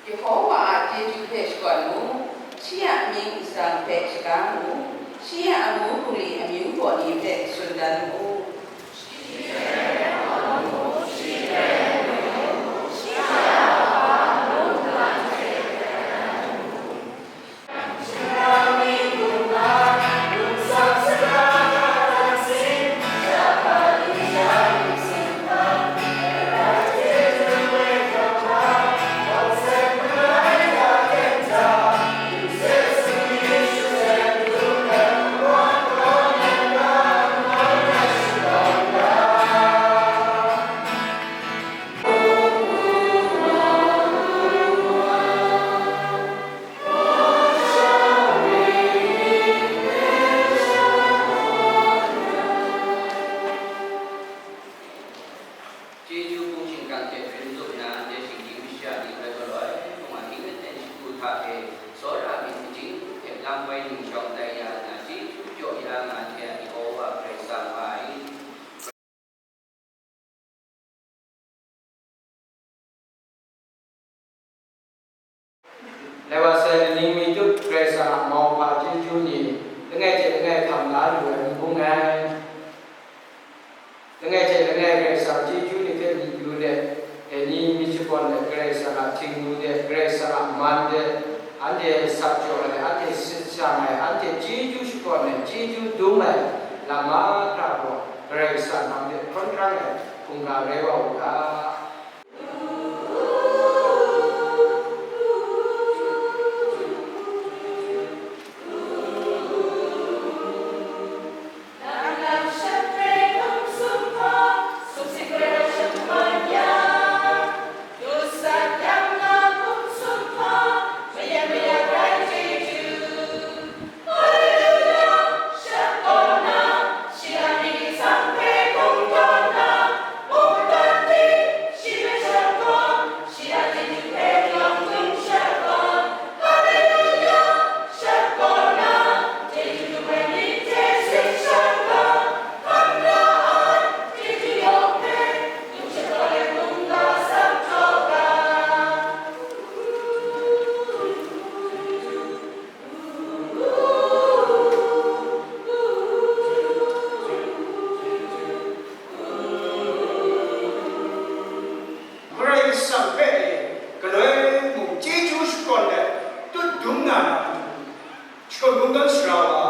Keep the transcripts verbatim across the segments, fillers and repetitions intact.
Yehowa a chyeju hpe shakawn mu, shi a mying atsam hpe shaga mu, shi a amu bungli amyu baw ni hpe tsun dan mu. Chyeju hpung shingkang hte hpring tsup nna, anhte shinggyim masha ni bai galaw ai hpung a hkying aten shagu hta e, tsawra myit majing hpe lam woi ning shawng tai ya nna, chyeju jaw ya nga ai hte Yehowa Karai Kasang nga ai. Lai wa sai, kaning mi tup Karai Kasang a mauhpa chyeju ni, langai hte langai hkam la lu ai n bung ai. Langai hte langai Karai Kasang chyeju ni hpe myit yu let, dai ni myit shakawn let, Karai Kasang a htingnu de, Karai Kasang a man de, anhte sap jaw ai, anhte sit shang ai, anhte chyeju shakawn ai, chyeju dum ai, lam mahkra gaw Karai Kasang hpang de hkawn hkrang ai hkungga rai wa u ga. Karai Kasang hpe galoi mung chyeju shakawn let tut dum nga na matu, shakawn kungdawn sara wa,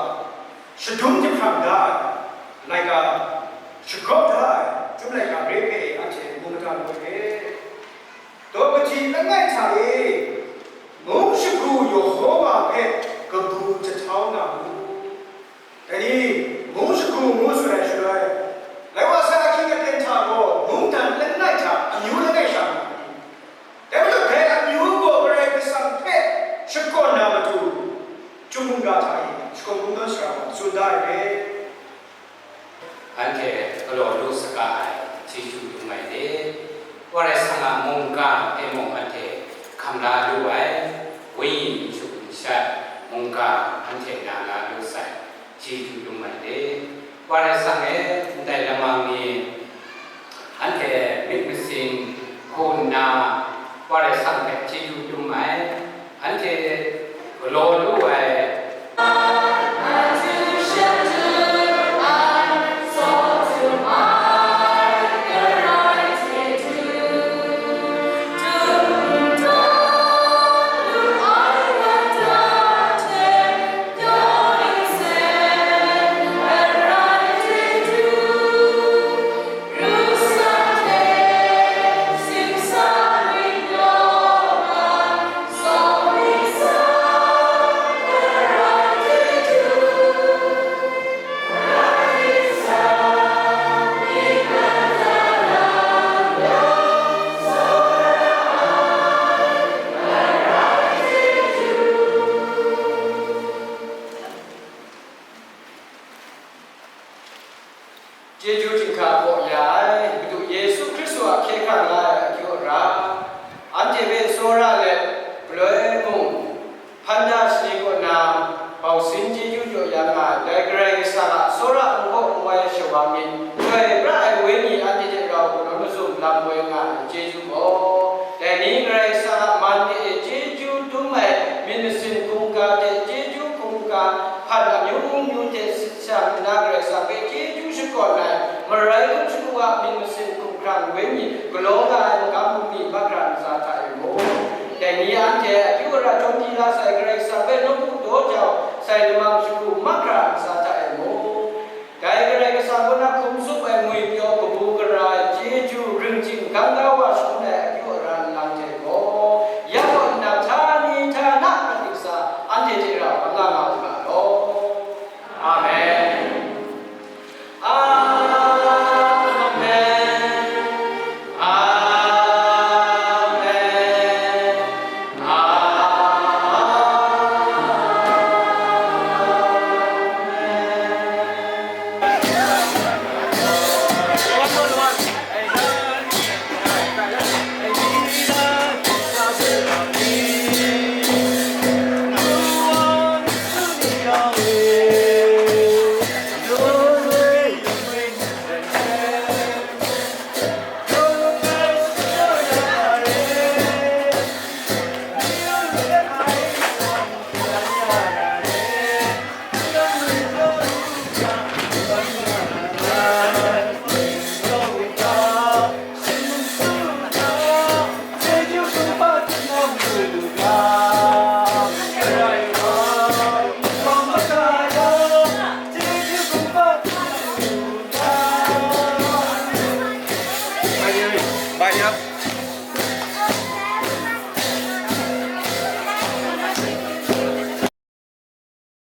shadum jahprang da ai, laika shagawp da ai, chyum laika re hpe anhte mu mada mu ai hpe, daw kaji langai hta e, mung shagu Yehowa hpe kabu jahtau nga mu. Dai ni, mung shagu ngu tsun ai shaloi, lai wa sai ahkying aten hta gaw mungdan langai hta amyu langai sha nga ai. Dai majaw, dai amyu gaw Karai Kasang hpe shakawn na matu, chyum mungga hta e shakawn kungdawn sara wa tsun da ai re. Anhte galaw lu saga ai chyeju dum ai de. Karai Kasang a mungga e mung anhte hkam la lu ai, wenyi nshuk nshat mungga anhte na la lu sai, chyeju dum ai de. Karai Kasang e, ndai lamang ni, anhte myit masin hku nna, Wa rai sang hpe chyeju dum ai, anhte galaw lu ai. Chyeju chyinghka hpaw ya ai, Madu Yesu Hkristu a hkye hkrang nga ai akyu ara, anhte hpe tsawra let, galoi mung, hpan da shani kaw na, bausin chyeju jaw ya nga ai, dai Karai Kasang a tsawra ngu ai shawa myit, chyoi pra ai Wenyi anhte hte rau kanawn mazum lam woi nga ai chyeju gaw, dai ni Karai Kasang a man de e chyeju dum ai myit masin hkungga hte chyeju hkungga hpan amyu myu hte sit shang nna Karai Kasang hpe chyeju shakawn ai, marai hkum shagu a myit masin hkumhkrang wenyi galaw nga ai magam bungli mahkra ntsa hta e mu. Dai ni anhte akyu ara chyawm di la sai Karai Kasang hpe nawku daw jau sai lamang shagu mahkra ntsa hta e mu. Dai Karai Kasang kaw na